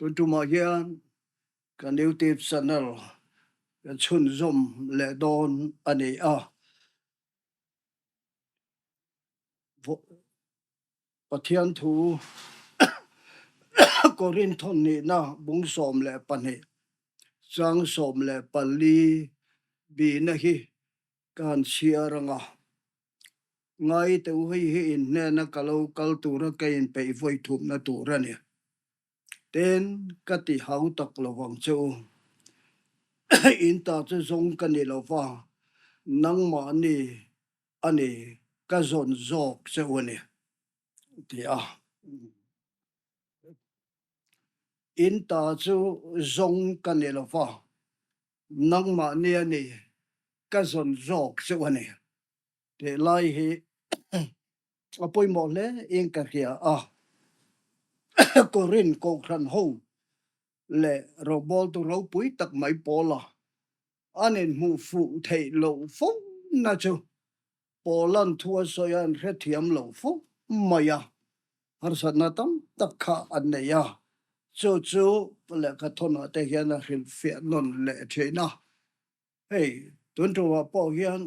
Tun tumah hian kan YouTube channel kan chhunzawm leh dawn a ni a. Pathian thu Korinth nihna bung 12 chang 14 bihna hi ka han chhiar ang a. Ngai teh u, hei hi in hnena ka lo kal tura ka inpeih vawi thupna tur a ni. Tin, ka ti hau tak lo vang che u. In ta chu zawng ka ni lo va, nangmahni a ni, ka zawn zawk che u a ni, ti a. In ta chu zawng ka ni lo va, nangmahni a ni, ka zawn zawk che u a ni, tih lai hi a pawimawh hle in ka hria a. Korin Kohhran ho leh rawngbawltu ropui tak mai Paula an inhmuh fuh theih loh fo na chu Paula'n thu a sawi a an hrethiam lo fo mai a, harsatna tam tak kha an nei a, chu chu lehkha thawnah te hian a hrilhfiah nawn leh thin a. Hei, tun tumah pawh hian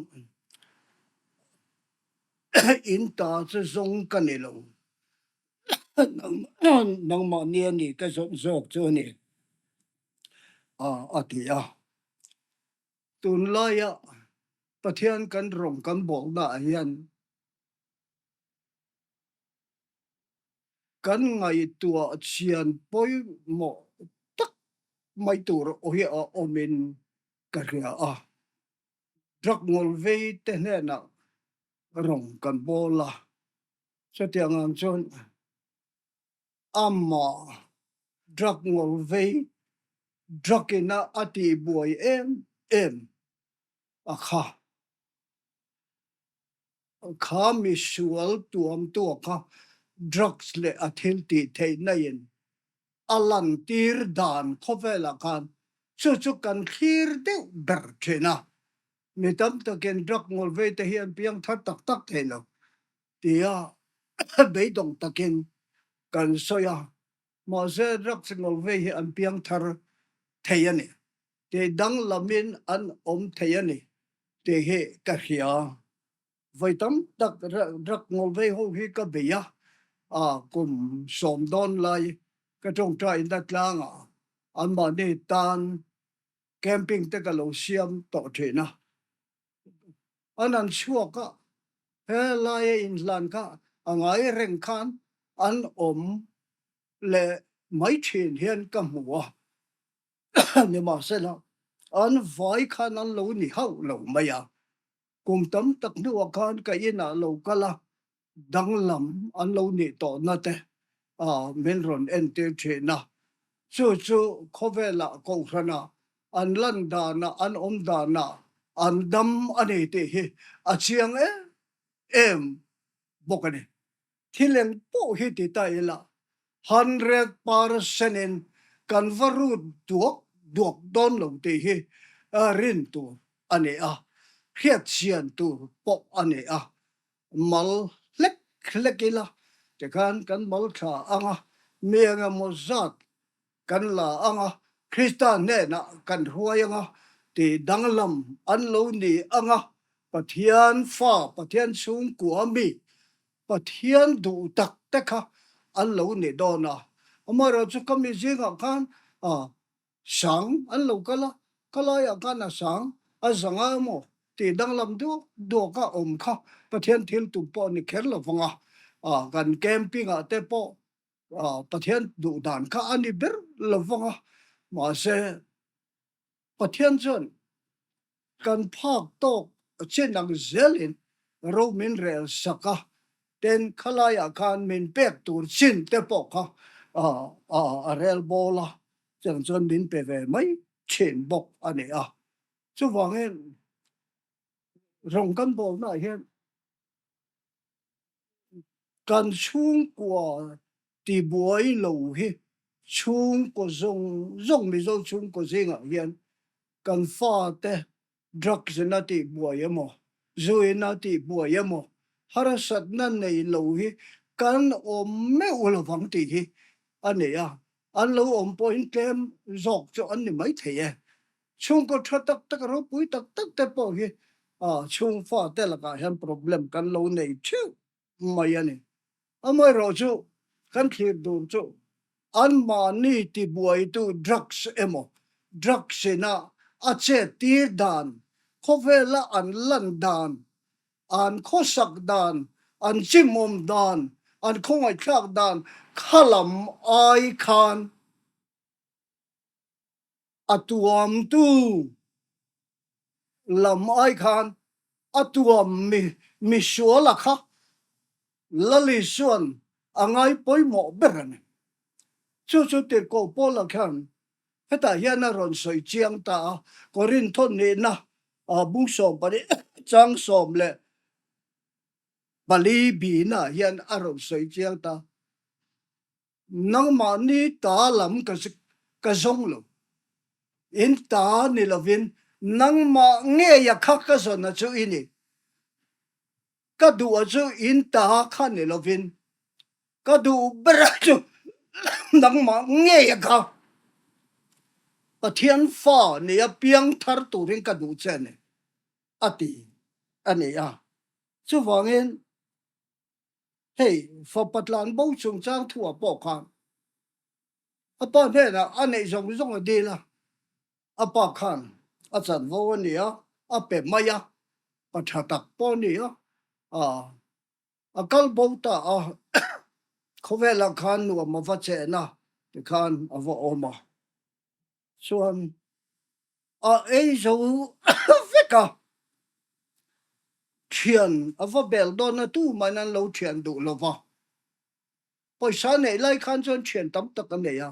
in ta chu zawng ka ni lo, nangmahni a ni ka zawt zawk chu a ni, a ti a. Tunlaia Pathian kan rawng kan bawlnaah hian kan ngaihtuah chian pawimawh tak mai tur hi a awmin ka hria a. Drug ngawlvei te hnenah rawng kan bawl a, chutiang ang chuan Amah drug ngawlvei drug in a a tihbuai em em a kha. Kha misual tuamtua kha drugs leh a thil tih theihna in a lantir dan khawvelah khan chu chu kan thlir deuh ber thin a. Mi tam takin drug ngawlvei te hi an piang thar tak tak thei lo. Tia beidawng takin kan sawi a, mahse drugs ngawlvei hi an piang thar thei a ni, tih danglamin an awm thei a ni tih hi ka hria. Vawi tam tak drug ngawlvei ho hi ka bei a, kum sawm dawn lai ka tawngtaina tlangah anmahni tan camping te ka lo siam tawh thin a. An an chhuak a, he laia inhlan kha a ngai reng khan an awm leh mai thin hian ka hmu a, nimahsela an vai khan an lo ni hauh lo mai a, kum tam tak hnuah khan ka inah lo kal a, danglam an lo nih tawhna te min rawn entir thin a, chu chu khawvelah kohhranah an lan danah an awm danah an dam a ni tih hi a chiang em em bawk a ni. Thil eng pawh hi ti ta ila 100% in kan va rut duak duak dawn lo tih hi rin tur a ni a, hriatchian tur pawh a ni a. Mal hlek hlek ila tikhan kan mal tha ang a, mi engemaw zat kan la ang a, Krista hnenah kan hruai ang a, tih danglam an lo ni ang a, Pathian fa, Pathian chhungkua mi, Pathian duh tak te kha an lo ni dawn a. Amaherawhchu ka mi zingah khan Sang an lo kal a, ka laiah khan a sang, a zanga emaw tih danglam duak duak a awm kha Pathian thil tum pawh a ni kher lo vang a, kan camping ah te pawh Pathian duh dan kha a ni ber lo vang a, mahse Pathian chuan Kan phak tawk chin ang zelin ro min rel sak a, ten khalaiah khan min pek tur chin te pawh kha a rel bawl a, chutiang chuan min pe ve mai thin bawk a ni a. Chuvangin rawng kan bawlnaah hian Kan chhungkua tibuai lo hi chhungkaw zawng zawng Mizo chhungkaw zingah hian kan fate drugs in a tihbuai emaw, zu in a tihbuai emaw harsatna nei lo hi kan awm meuh lovang tih hi a ni a. An lo awm pawhin tlem zawk chu an ni maithei e. Chhungkaw tha tak tak ropui tak tak te pawh hi chhungfa te lakah hian problem kan lo nei theuh mai a ni. Amaherawh chu kan thlir dur chu anmahni tibuaitu drugs emaw drugs ina a chet tir dan, khawvela an lan dan, an khawsak dan, an chimawm dan, an khawngaihthlak dan kha lam ai khan a tuamtu lam ai khan a tuam mi misuala kha Lali chuan a ngai pawimawh ber a ni. Chu chu tirhkoh Paula khan hetah hian a rawn sawi chiang ta a, Korintho nihna bung 14 chang 14 bihnaah hian a rawn sawi chiang ta. Nangmahni ta lam ka ka zawng lo. In ta ni lovin nangmah ngeia kha ka zawn a chu i ni. Ka duh a chu in ta kha ni lovin ka duh ber a chu nangmah ngeia kha Pathian fa nia piang thar turin ka duh che a ni, a ti a ni a. Chuvangin. Hei, fapa tlan bo chungchang thuah pawh khan a pa hnenah a neih zawng zawng a dil a, a pa khan a chanvo a ni a, a pe mai a, pa tha tak pawh a ni a, a kal bo ta a, khawvelah khan nuam a va chen a, tikhan a va awm a. Chuan a ei zo vek a, thian a va bel dawn a tumahin an lo thian duh lo va. Pawisa neih lai khan chuan thian tam tak a nei a,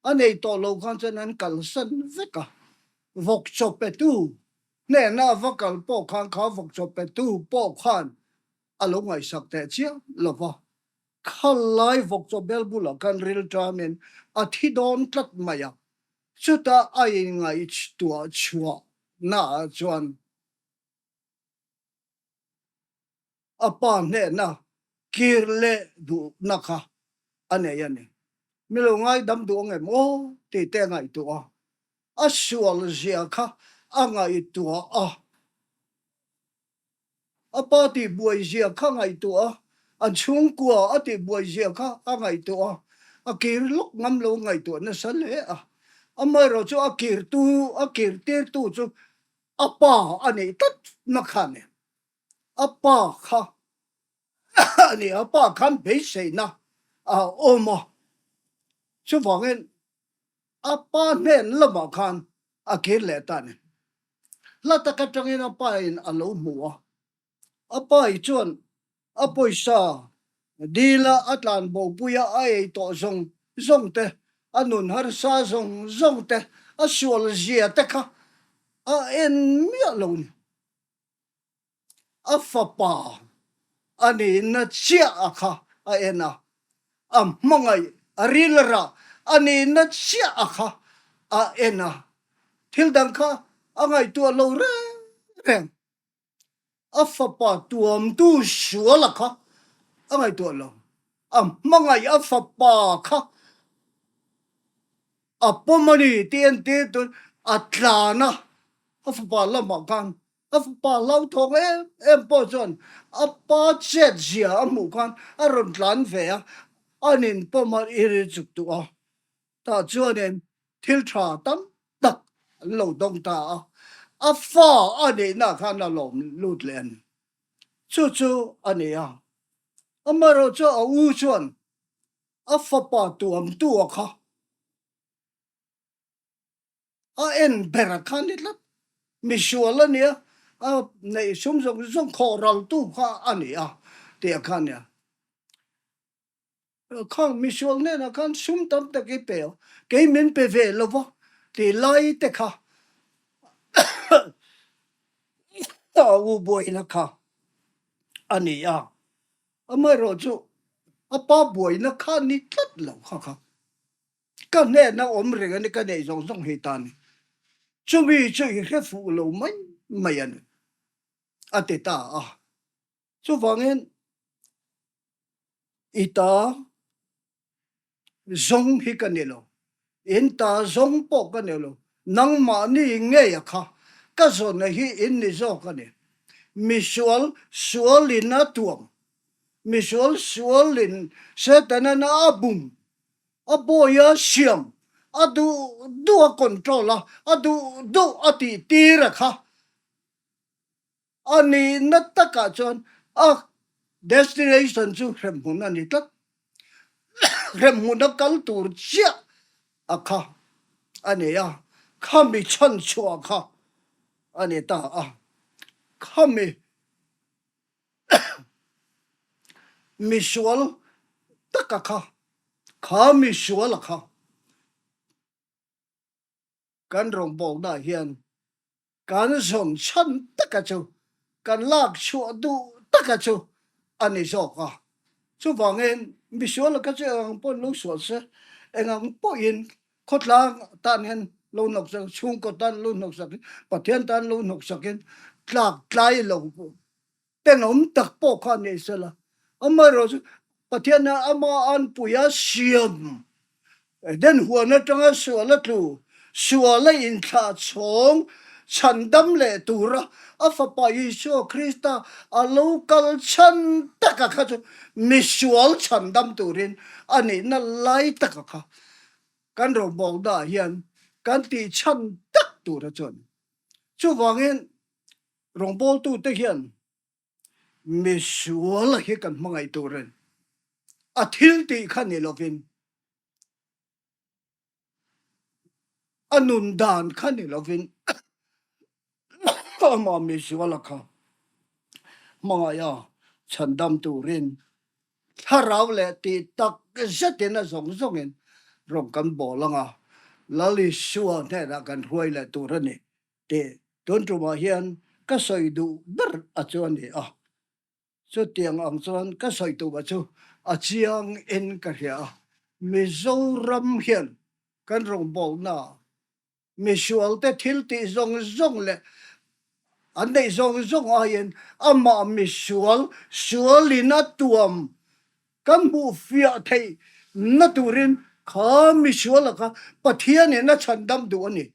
a nei tawh lo khan chuan an kalsan vek a. Vawk chaw petu hnena a va kal pawh khan kha vawk chaw petu pawh khan a lo ngaihsak teh chiam lo va. Khalai vawk chaw bel bulah khan rilṭamin a thi dawn tlat mai a, chutah a inngaihtuah chhuah naah chuan a pa hnehna kir leh duhna kha a nei a ni. Mi lo ngaidam duh ang em aw tih te a ngaihtuah a, a sual zia kha a ngaihtuah a. A pa tihbuai zia kha ngaihtuah a, an chhungkua a tihbuai zia kha a ngaihtuah a, a kir lawk ngam lo ngaihtuah nasa hle a. Amaherawh chu a kirtu, a kirtirtu chu a pa a nih tlat na kha a ni. A pa kha a ni, a pa khan beiseina a awm a, chuvangin a pa hnen lamah khan a kir leh ta a ni. Hla tak atangin a pa in a lo hmu a, a pa i chuan a pawisa dil a a tlan bo pui a, a ei tawh zawng zawng te, a nun harsa zawng zawng te, a sual zia te kha a en miah lo ni. A fapa a nihna chiah a kha a en a, a hmangaih a ril rah a nihna chiah a kha a en a, thil dang kha a ngaihtuah lo reng reng. A fapa tuamtu sual a kha a ngaihtuah lo, a hmangaih a fapa kha a pawm a ni tih entir tun a tlan a, a fapa lamah khan A fapa hlauthawng em em pawh chuan a pa chet zia a hmuh khan a rawn tlan ve a, an inpawm a i ri chuk duh a. Tah chuanin thil tha tam tak an lo dawng ta a, a fa a nihna khan a lawm lut leh a ni. Chu chu a ni a. Amaherawh chu a u chuan a fapa tuamtu a kha. A en ber a kha ni tlat. Misual a nia, a neih sum zawng zawng khawh raltu kha a ni a tih a kha nia. Khang misual hnenah khan sum tam tak i pe a, kei min pe ve lo va tih lai te kha a u buaina kha a ni a. Amaherawhchu chu a pa buaina kha ni tlat lo kha kha. Ka hnehna awm reng a ni, ka neih zawng zawng hi ta a ni. Chumi chu i hre fuh lo mai mai a ni, a ti ta a. Chuvangin i ta zawng hi ka ni lo. In ta zawng pawh ka ni lo, nangmahni ngei a kha ka zawna hi in ni zawk a ni. Misual sualin a tuam, misual sualin Setanan a bum, a bawi a siam, a duh duh a control a, a duh duh a tih tir a kha. A nihna takah chuan a destination chu hremhmun a ni tlat. Hremhmuna kal tur chiah a kha a ni a, khami chhanchhuah kha a ni ta a. Khami misual taka kha, kha misuala kha Kan rawngbawlnaah hian kan zawn chhan taka chu kan lak chhuah duh taka chu a ni zawk a. Chuvangin misual laka chu eng ang pawhin lo sual se, eng ang pawhin khawtlang tan hian lo hnawk sak, chhungkaw tan lo hnawk sakin, Pathian tan lo hnawk sakin tlak tlai lo tenawm tak pawh kha ni sela, amaherawhchu Pathian hian ama anpui a siam Eden huan atanga sual a tlu, sual a inthlah chhawng chhandam leh tura a fapa Isua Krista a lo kal chhan taka kha chu misual chhandam turin a nihna lai taka kha kan rawngbawlnaah hian kan tih chhan tak tura chuan chuvangin Rawngbawltute hian misual hi kan hmangaih tur a ni. A thil tih kha ni lovin, a nun dan kha ni lovin amah misuala kha hmangaih a chhandam turin thlarau leh tih tak zetin a zawng zawngin rawn kan bawl ang a, Lal Isua hnenah kan hruai leh tur a ni. Tih tun tumah hian ka sawi duh ber a chu a ni a, chutiang ang chuan ka sawi tumah chu a chiang in ka hria a. Mizoram hian kan rawngbawlna misual te thil tih zawng zawng leh an neih zawng zawng aiin amah misual sualin a tuam kan hmuh fiah theih na turin kha misual laka Pathianin a chhandam duh a ni.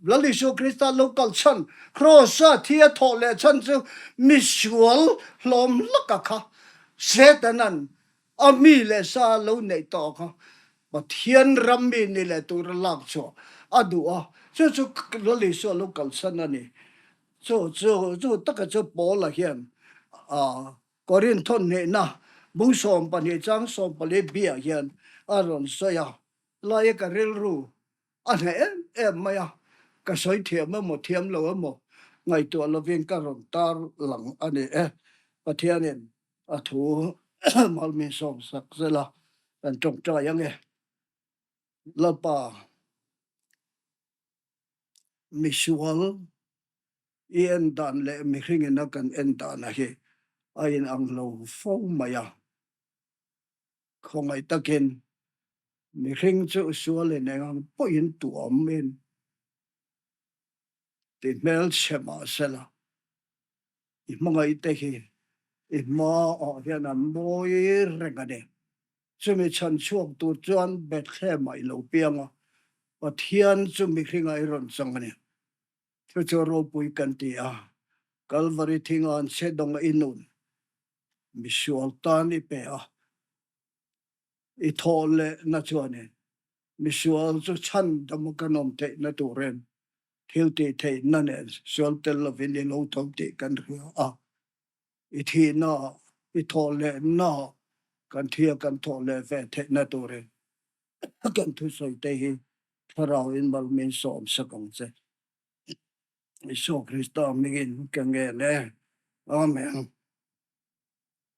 Lal Isua Krista lo kal chhan, Kraws-a thi a thawh leh chhan chu misual hlawm laka kha Setanan a mi leh sa lo neih tawh kha Pathian ram mi ni leh tura lak chhuah a duh a, chu chu Lal Isua lo kal chhan a ni. Chu chu chu taka chu Paula hian a Korinth thawnhnehna bung 12 chang 14 biah hian a rawn sawi a, laia ka rilru a hneh em em mai a, ka sawi thiam emaw thiam lo emaw ngaihtuah lovin ka rawn tar lang a ni e. Pathianin a thu malmin sawmsak zela kan tawngtai ang e. Lalpa misual i en dan leh mihringin a kan en dana hi a inang lo fo mai a. Khawngaih takin mihring chu sualin eng ang pawhin tuamin ti hmelchhe mah sela, i hmangaihte hi i hmaah hian an mawi reng a ni. Chumi chhan chhuak tur chuan Bethlehem-ah i lo piang a, Pathian chu mihringah i rawn chang a ni. Chu chu ropui kan ti a, Kalvari thinga an chhe dawnga i nun Misual tan i pe a, i thawh lehna chuanin misual chu chhandam a kan awm theihna turin thil tih theihna nen sual tel lovin i lo tho tih kan hria a. I thihna, i thawh lehna kan thi a kan thawh leh ve theihna turin kan thusawi te hi thlarau in mal min sawm sak ang che. Isua Krista hmingin ka ngen e. Amen.